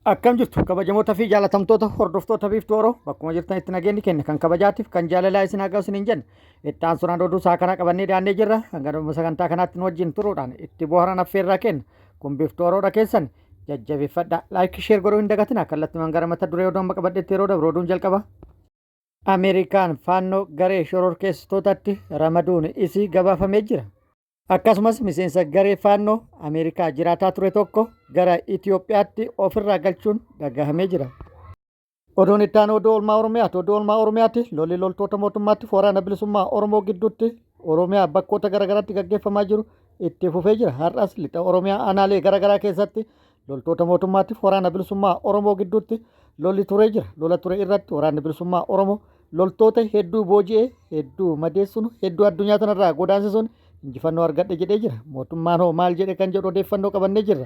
Akkam jirtu kabajamoota fi jaalatamtoota hordoftoota Biiftuu Oro bakkuma jirtanitti nageenyi keenya kan kabajaatiif kan jaalalaa isin haa ga'u isiniin jenna. Itti aansuudhaan oduu isaa kana qabannee dhiyaannee jirra. Hanga dhuma sagantaa kanaatti nu wajjin turuudhaan itti boharan affeerraa kenna. Kun Biiftuu Oroodha keessan jajjabeeffadha. Laayikii sheer godhuu hin dagatina. Kallattimaan gara mata duree oduu amma qabadhetti yeroo dabru oduun jalqaba. Ameerikaan faannoo garee shororkeessitootatti ramaduun isii gabaafamee jira. Akkasumas miseensa garee Faannoo Ameerikaa jiraataa ture tokko gara Itoophiyaatti ofirraa galchuun dhagahamee jira. Oduun itti aanu oduu oolmaa Oromiyaati. Oduu oolmaa Oromiyaatti lolli loltoota mootummaatti waraana bilisummaa Oromoo gidduutti Oromiyaa bakkoota garaagaraatti gaggeeffamaa jiru itti fufee jira. Har'as lixa Oromiyaa aanaalee garaagaraa keessatti loltoota mootummaatti waraana bilisummaa Oromoo gidduutti lolli turee jira. Lola ture irratti waraanni bilisummaa Oromoo loltoota hedduu booji'ee, hedduu madeessuun, hedduu addunyaa tanarraa godaansisuun injifannoo argadhe jedhee jira. Mootummaan hoo maal jedhe kan jedhu odeeffannoo qabannee jirra.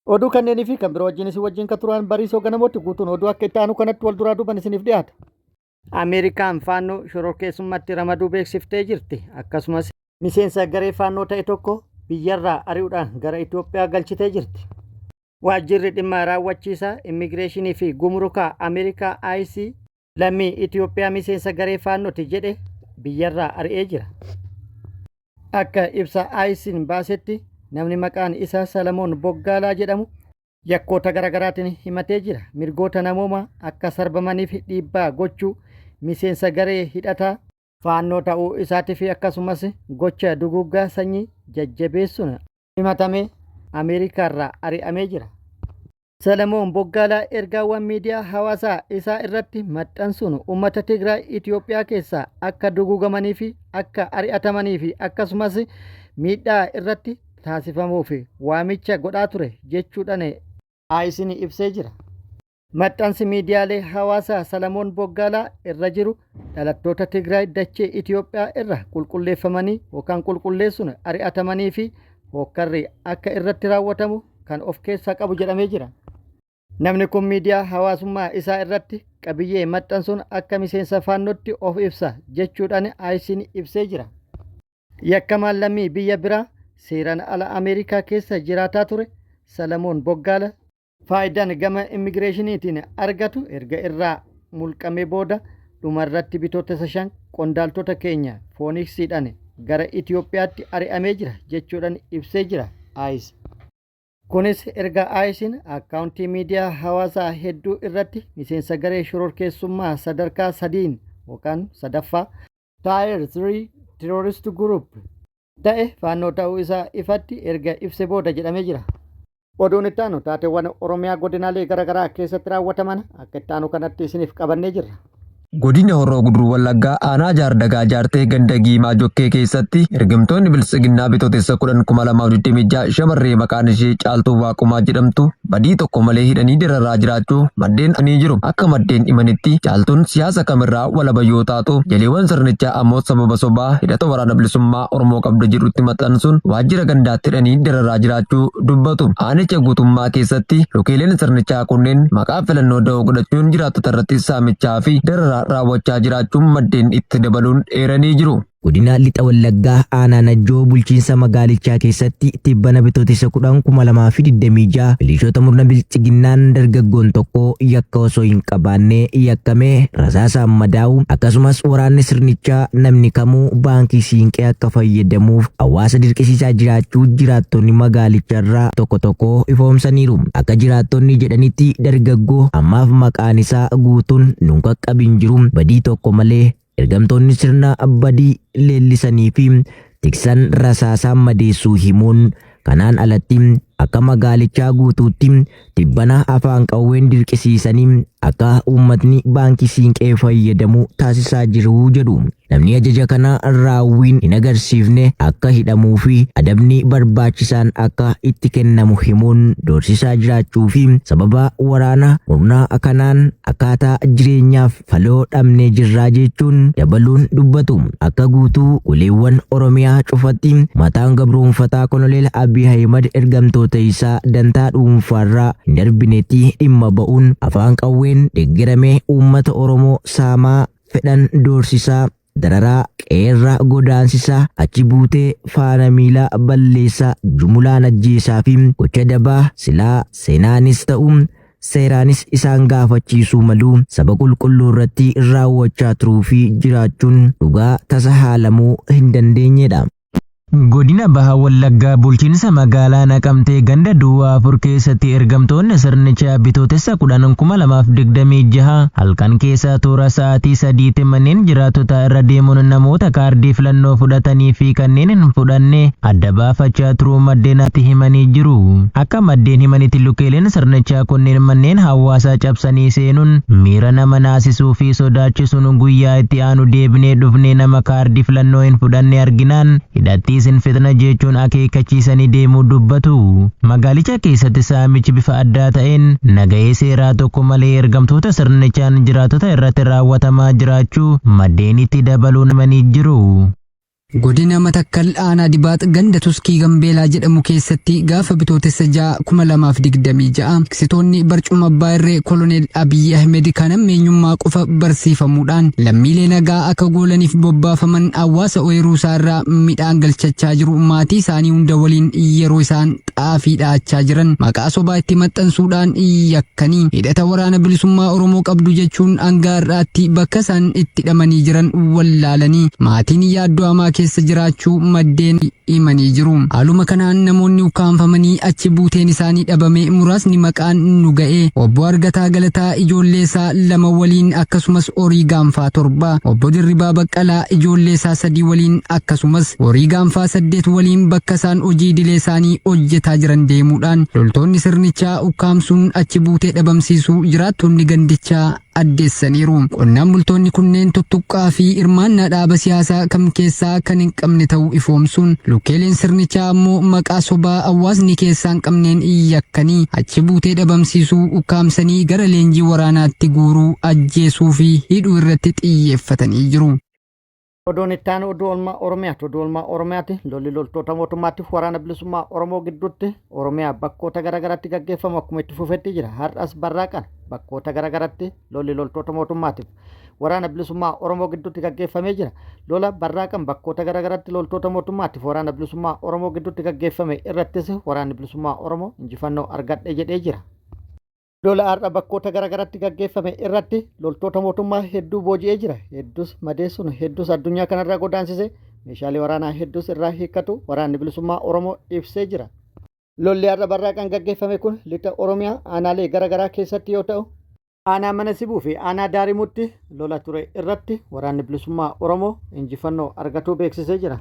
Oduu kanneenii fi kan biroo wajjin isin wajjin kan turan Bariisoo Ganamootti guutuun oduu akka itti aanu kanatti wal duraa duuban isiniif dhiyaata. Ameerikaan Faannoo shororkeessummaatti ramaduu beeksiftee jirti. Akkasumas miseensa garee Faannoo ta'e tokko biyyarraa ari'uudhaan gara Itoophiyaa galchitee jirti. Waajjirri dhimma raawwachiisaa Immigireeshinii fi Gumurukaa Ameerikaa ICE lammii Itoophiyaa miseensa garee Faannooti jedhe biyyarraa ari'ee jira. Akka ibsa ICE'n baasetti namni maqaan isaa Salamoon Boggaalaa jedhamu yakkoota garaagaraatiin himatee jira. Mirgoota namoomaa akka sarbamaniif dhiibbaa gochuu, miseensa garee hidhataa Faannoo ta'uu isaatii fi akkasumas gocha duguuggaa sanyii jajjabeessuun himatamee Ameerikaarraa ari'amee jira. Salamoon Boggaalaa ergaawwan miidiyaa hawaasaa isaa irratti maxxansuun uummata Tigraay Itoophiyaa keessaa akka duguugamanii fi akka ari'atamanii fi akkasumas miidhaa irratti taasifamuuf waamicha godhaa ture jechuudhaan IC'n ibsee jira. Maxxansi miidiyaalee hawaasaa Salamoon Boggaalaa irra jiru dhalattoota Tigraay dachee Itoophiyaa irra qulqulleeffamanii yookaan qulqulleessuun ari'atamanii fi hookkarri akka irratti raawwatamu kan of keessaa qabu jedhamee jira. Namni kun miidiyaa hawaasummaa isaa irratti qabiyyee maxxansuun akka miseensa Faannootti of ibsa jechuudhaan IC'n ibsee jira. Yakkamaan lammii biyya biraa seeraan ala Ameerikaa keessa jiraataa ture Salamoon Boggaala Faayidaan gama immigireeshiniitiin argatu erga irraa mulqamee booda dhumarratti Bitootessa 5 qondaaltota keenya Fooniksiidhaan gara Itoophiyaatti ari'amee jira jechuudhaan ibsee jira ICE. Kunis erga ICE'n akkaawuntii miidiyaa hawaasaa hedduu irratti miseensa garee shororkeessummaa sadarkaa sadiin yookaan sadaffaa, Tier 3 Terrorist Group, ta'e Faannoo ta'uu isaa ifatti erga ibse booda jedhamee jira. Oduun itti aanu taateewwan Oromiyaa godinaalee garaagaraa keessatti raawwataman akka itti aanu kanatti isiniif qabannee jirra. Godina Horroo Guduruu Wallaggaa aanaa Jaardagaa Jaartee ganda Giimaa Jokkee keessatti ergamtoonni Biltsiginnaa Bitootessa 10, 2026 shamarree maqaan ishee Caaltuu Waaqumaa jedhamtu badii tokko malee hidhanii dararaa jiraachuu maddeen ni jiru. Akka maddeen himanitti Caaltuun siyaasa kamirraa walaba yoo taatu, jaleewwan sirnichaa ammoo sababa sobaa hidhata Waraana Bilisummaa Oromoo qabda jedhutti maxxansuun waajjira gandaatti hidhanii dararaa jiraachuu dubbatu. Aanicha guutummaa keessatti lukeeleen sirnichaa kunneen maqaa filannoo da'oo godhachuun jiraattota irratti saamichaa fi dararaa raawwachaa jiraachuun maddeen itti dabaluun eeranii jiru. Godina Lixa Wallaggaa Aanaa Najjoo bulchiinsa magaalichaa keessatti tibbana Bitootessa 10, 2026 milishoota murna bilxiginnaan dargaggoon tokko yakka osoo hin qabaanne yakkamee rasaasaan madaa'uu akkasumas waraanni sirnichaa namni kamuu baankii Siinqee akka fayyadamuuf hawaasa dirqisiisaa jiraachuu jiraattonni magaalicharraa tokko tokko ifoomsaniiru. Akka jiraattonni jedhanitti dargaggoo ammaaf maqaan isaa guutuun nun qaqqabin jiru badii tokko malee Ergamtoonni sirna badii leellisanii fi tiksan rasaasaan madeessuu himuun, kanaan alatti akka magaalichaa guutuutti tibbana afaan qawween dirqisiisanii akka uummatni Baankii Siinqee fayyadamu taasisaa jiru jedhu. Namni ajaja kana raawwiin hin agarsiifne akka hidhamuu fi adabni barbaachisaan akka itti kennamu himuun doorsisaa jiraachuu fi sababa waraana murna kanaan akkaataa jireenyaaf faloo dhabnee jirraa jechuun dabaluun dubbatu. Akka guutuu goleewwan Oromiyaa cufatti mataan gabroomfataa Koloneel Abiy Ahimad ergamtoota isaa dantaa dhuunfaarraa hin darbinetti dhimma ba'uun afaan qawween deggeramee uummata Oromoo saamaa, fedhan doorsisaa, dararaa, qe'eerraa godaansisaa, achi buutee faana miilaa balleessaa, jumulaan ajjeesaa fi gocha dabaa silaa seenaanis ta'u seeraanis isaan gaafachiisuu malu saba qulqulluu irratti raawwachaa turuu fi jiraachuun dhugaa tasa haalamuu hin dandeenyedha. Godina Baha Wallaggaa bulchiinsa magaalaa Naqamtee ganda Duwwaa 4 keessatti ergamtoonni sirnichaa Bitootessa 10, 2026 halkan keessaa toora sa'aatii 3tti manneen jiraattotaa irra deemuun namoota kaardii filannoo fudhatanii fi kanneen hin fudhanne adda baafachaa turuu maddeen himanii jiru. Akka maddeen himanitti lukkeeleen sirnichaa kunneen manneen hawaasaa cabsanii seenuun miira nama naasisuu fi sodaachisuun guyyaa itti aanu deebinee dhufnee nama kaardii filannoo hin fudhanne arginaan hidhatti isin fixna jechuun akeekkachiisanii deemuu dubbatu. Magaalicha keessatti saamichi bifa addaa ta'een nagahee seeraa tokko malee ergamtoota sirnichaan jiraattota irratti raawwatamaa jiraachuu maddeen itti dabaluun himanii jiru. Godina Matakkal Aanaa Dibaax ganda Tuskii Gambeelaa jedhamu keessatti gaafa Bitootessa 6, 2026 tiksitoonni barcuma abbaa irree Koloneel Abiyyi Ahmed kan hammeenyummaa qofa barsiifamuudhaan lammiilee nagaa akka goolaniif bobbaafaman hawaasa ooyiruu isaa irraa midhaan galchachaa jiru maatii isaanii hunda waliin yeroo isaan xaafii dha'achaa jiran maqaa sobaa itti maxxansuudhaan yakkanii hidhata waraana bilisummaa Oromoo qabdu jechuun hanga har'aatti bakka isaan itti hidhamanii jiran wallaalanii maatiin yaaddoo hamaa keessa jiraachuu maddeen himanii jiru. Haaluma kanaan namoonni ukkaamfamanii achi buuteen isaanii dhabame muraasni maqaan nu ga'e Obbo Argataa Galataa ijoollee isaa 2 waliin akkasumas horii gaanfaa 7, Obbo Dirribaa Baqqalaa ijoollee isaa 3 waliin akkasumas horii gaanfaa 8 waliin bakka isaan hojii idilee isaanii hojjetaa jiran deemuudhaan loltoonni sirnichaa ukkaamsuun achi buutee dhabamsiisuu jiraattonni gandichaa addeessaniiru. Qonnaan bultoonni kunneen tuttuqqaa fi hirmaannaa dhaaba siyaasaa kam keessaa kan hin qabne ta'uu ifoomsuun lukkeeleen sirnichaa ammoo maqaa sobaa hawaasni keessaa hin qabneen yakkanii achi buutee dhabamsiisuu, ukkaamsanii gara leenjii waraanaatti guuruu, ajjeesuu fi hidhuu irratti xiyyeeffatanii jiru. Oduun itti aanu oduu oolmaa Oromiyaati. Oduu oolmaa Oromiyaati lolli loltoota mootummaatiif waraana bilisummaa Oromoo gidduutti Oromiyaa bakkoota garaagaraatti gaggeeffamu akkuma itti fufetti jira. Har'as barraaqan bakkoota garaagaraatti lolli loltoota mootummaatiif waraana bilisummaa Oromoo gidduutti gaggeeffamee jira. Lola barraaqan bakkoota garaagaraatti loltoota mootummaatiif waraana bilisummaa Oromoo gidduutti gaggeeffame irrattis waraanni bilisummaa Oromoo injifannoo argadhe jedhee jira. Lola har'a bakkoota garaagaratti gaggeeffame irratti loltoota mootummaa hedduu booji'ee jira. Hedduus madeessuun hedduus addunyaa kanarraa godaansise meeshaalee waraanaa hedduus irraa hiikkatu waraanni bilisummaa Oromoo ibsee jira. Lolli har'a barraaqaan gaggeeffame kun lixa Oromiyaa aanaalee garaagaraa keessatti yoo ta'u, aanaa Mana Sibuu fi aanaa Daarimuutti lola ture irratti waraanni bilisummaa Oromoo injifannoo argatuu beeksisee jira.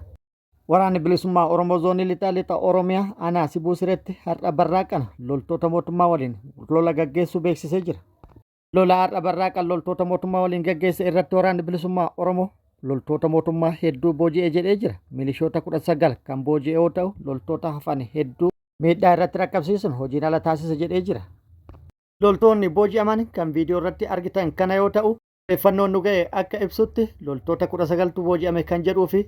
Waraanni Bilisummaa Oromoo Zoonii Lixaa Lixa Oromiyaa Aanaa Sibuu Sireetti har'a barraaqan loltoota mootummaa waliin lola gaggeessuu beeksisee jira. Lola har'a barraaqan loltoota mootummaa waliin gaggeesse irratti Waraanni Bilisummaa Oromoo loltoota mootummaa hedduu booji'e jedhee jira. Milishoota 19 kan booji'e yoo ta'u loltoota hafan hedduu miidhaa irratti dhaqqabsiisuun hojiin ala taasise jedhee jira. Loltoonni booji'aman kan viidiyoo irratti argitan kana yoo ta'u odeeffannoon nu ga'e akka ibsutti loltoota 19tu booji'ame kan jedhuu fi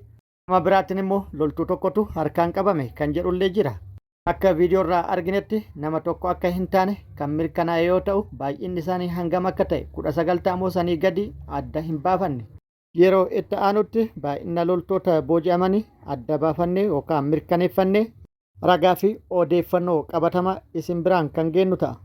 gama biraatiin immoo loltuu tokkotu harkaan qabame kan jedhullee jira. Akka viidiyoo irraa arginetti nama tokko akka hin taane kan mirkanaa'e yoo ta'u baay'inni isaanii hangam akka ta'e 19 ta'amoo sanii gadi adda hin baafanne. Yeroo itti aanutti baay'ina loltoota booji'amanii adda baafannee yookaan mirkaneeffannee ragaa fi odeeffannoo qabatamaa isin biraan kan geennu ta'a.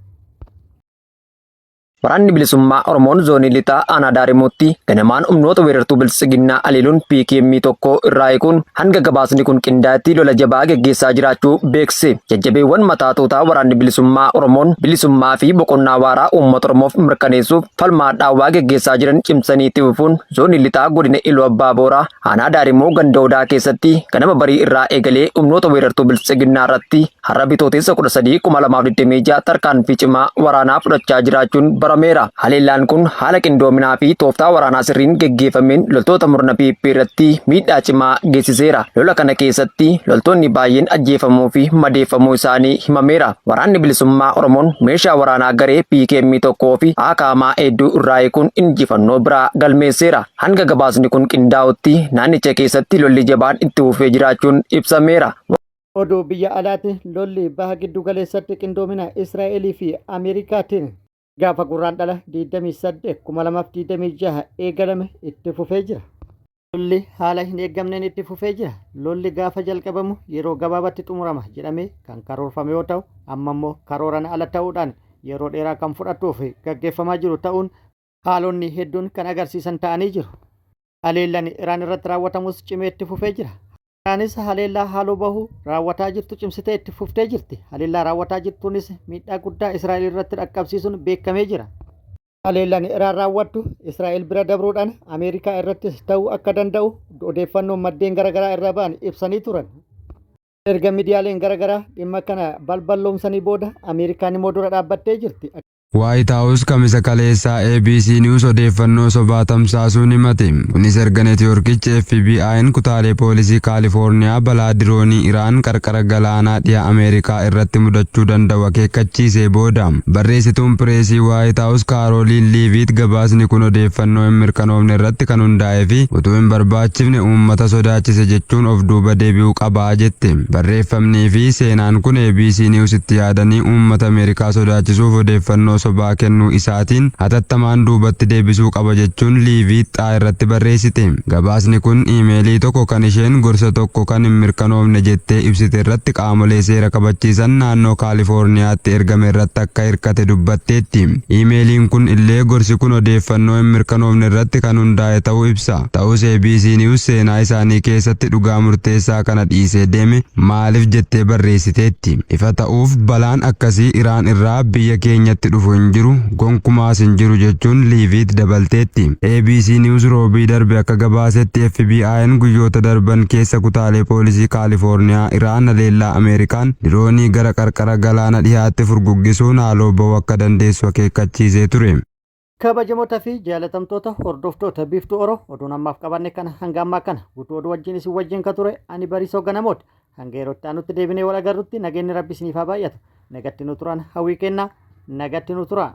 Waraanni Bilisummaa Oromoon Zoonii Lixaa Aanaa Daarimuutti ganamaan humnoota weerartuu Biltsiginnaa haleeluun PKM tokko irraa hiikuun hanga gabaasni kun qindaa'etti lola jabaa geggeessaa jiraachuu beeksise. Jajjabeewwan mataa tuutaa Waraanni Bilisummaa Oromoon bilisummaa fi boqonnaa waaraa uummata Oromoof mirkaneessuuf falmaa hadhaawaa geggeessaa jiran cimsanii itti fufuun Zoonii Lixaa Godina Iluu Abbaa Booraa Aanaa Daarimoo ganda Odaa keessatti ganama barii irraa eegalee humnoota weerartuu Biltsiginnaa irratti Har'a Bitootessa 13, 2026 tarkaanfii cimaa waraanaa fudhachaa jiraachuun barameera. Haleellaan kun haala qindoominaa fi tooftaa waraanaa sirriin geggeeffameen loltoota murna PP irratti miidhaa cimaa geessiseera. Lola kana keessatti loltoonni baay'een ajjeefamuu fi madeeffamuu isaanii himameera. Waraanni Bilisummaa Oromoon meeshaa waraanaa garee PKM tokkoo fi AKM hedduu irraa hiikuun injifannoo biraa galmeesseera. Hanga gabaasni kun qindaa'utti naannicha keessatti lolli jabaan itti fufee jiraachuun ibsameera. Oduu biyya alaati lolli baha giddu galeessatti qindoomina Israa'elii fi Ameerikaatiin gaafa Gurraandhala 28, 2026 eegalame itti fufee jira. Lolli haala hin eeggamneen itti fufee jira. Lolli gaafa jalqabamu yeroo gabaabatti xumurama jedhamee kan karoorfame yoo ta'u, amma immoo karooran ala ta'uudhaan yeroo dheeraa kan fudhatuu fi gaggeeffamaa jiru ta'uun haalonni hedduun kan agarsiisan ta'anii jiru. Haleellaan Iraan irratti raawwatamus cimee itti fufee jira. Iraanis haleellaa haaloo bahuu raawwataa jirtu cimsitee itti fuftee jirti. Haleellaa raawwataa jirtuunis miidhaa guddaa Israa'el irratti dhaqqabsiisuun beekamee jira. Haleellaan Iraan raawwattu Israa'el bira dabruudhaan Ameerikaa irrattis ta'uu akka danda'u odeeffannoon maddeen garaagaraa irraa ba'an ibsanii turan. Erga miidiyaaleen garaagaraa dhimma kana balballoomsanii booda Ameerikaan immoo dura dhaabbattee jirti. Waayit Haawus Kamisa kaleessaa ABC News odeeffannoo sobaa tamsaasuun himate. Kunis erga neetwoorkichi FBI'n kutaalee poolisii Kaalifoorniyaa balaa diroonii Iraan qarqara galaanaa dhiha Ameerikaa irratti mudachuu danda'u akeekkachiisee booda. Barreessituun pireesii Waayit Haawus Kaarooliin Liiviit gabaasni kun odeeffannoo hin mirkanoofne irratti kan hundaa'ee fi utuu hin barbaachifne uummata sodaachise jechuun of duuba deebi'uu qabaa jette. Barreeffamnii fi seenaan kun ABC News itti yaadanii uummata Ameerikaa sodaachisuuf odeeffannoo sobaa kennuu isaatiin hatattamaan duubatti deebisuu qaba jechuun Liiviit X irratti barreessite. Gabaasni kun iimeelii tokko kan isheen gorsa tokko kan hin mirkanoofne jettee ibsite irratti qaamolee seera kabachiisan naannoo Kaalifoorniyaatti ergame irratti akka hirkate dubbatteetti. Iimeeliin kun illee gorsi kun odeeffannoo hin mirkanoofne irratti kan hundaa'e ta'uu ibsa. Ta'us ABC News seenaa isaanii keessatti dhugaa murteessaa kana dhiisee deeme maaliif jettee barreessiteetti. Ifa ta'uuf balaan akkasii Iraan irraa biyya keenyatti dhufu hin jiru, gonkumaas hin jiru jechuun Liiviit dabalteetti. ABC News Roobii darbe akka gabaasetti FBI'n guyyoota darban keessa kutaalee poolisii Kaalifoorniyaa Iraan haleellaa Ameerikaan diroonii gara qarqara galaana dhihaatti furguggisuun haaloo ba'uu akka dandeessu akeekkachiisee ture. Kabajamoota fi jaalatamtoota hordoftoota Biiftuu Oro, oduun ammaaf qabanne kana hanga ammaa kana guutuu oduu wajjin isin wajjin ka ture ani Bariisoo Ganamooti. Hanga yeroo itti aanutti deebinee wal agarrutti nageenyi Rabbi isiniif haa baay'atu. Nagatti nu turan hawwii kennaa, nagatti nu tura.